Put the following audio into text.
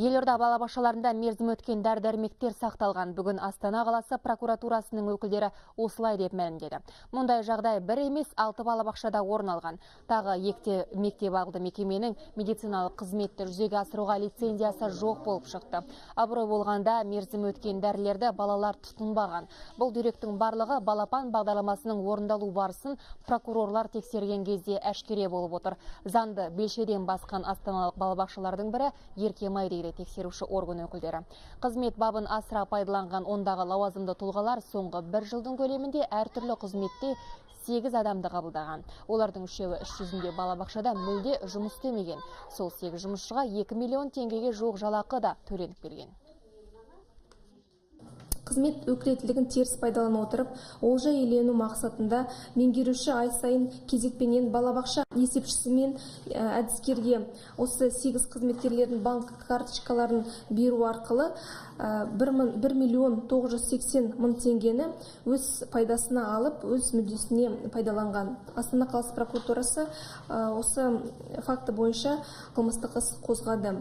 Елорда балабақшаларында мерзім өткен дәрі-дәрмектер сақталған. Бүгін Астана қаласы прокуратурасының өкілдері осылай деп мәлімдеді. Мұндай жағдай бір емес, 6 балабақшада орын алған. Тағы екте мектеп алды мекеменің медициналық қызметті жүзеге асыруға лицензиясы жоқ болып шықты. Абырой болғанда мерзім өткен дәрілерді балалар тұтынбаған. Бұл деректің барлығы балапан бағдарламасының орындалу барысын прокурорлар тексерген кезде әшкере болып отыр. Заңды белшеден басқан астаналық балабақшалардың бірі Еркемай дейді тексеруші орган өкілдері. Қызмет бабын асыра пайдаланған ондағы лауазымды тұлғалар соңғы бір жылдың көлемінде әртүрлі қызметте 8 адамды қабылдаған. Олардың үшеуі іс жүзінде балабақшада мүлде жұмыс істемеген. Сол 8 жұмысшыға 2 миллион теңгеге жуық жалақы да төленіп келген. Қызмет өкілеттілігін теріс пайдалана отырып, олжа иелену мақсатында меңгеруші ай сайын кезекпенен балабақша есепшісі мен әдіскерге осы 8 қызметкерлердің банк карточкаларын беру арқылы 1 миллион 980 мың теңгені өз пайдасына алып, өз мүддесіне пайдаланған. Астана қаласы прокуратурасы осы факті бойынша қылмыстық іс қозғады.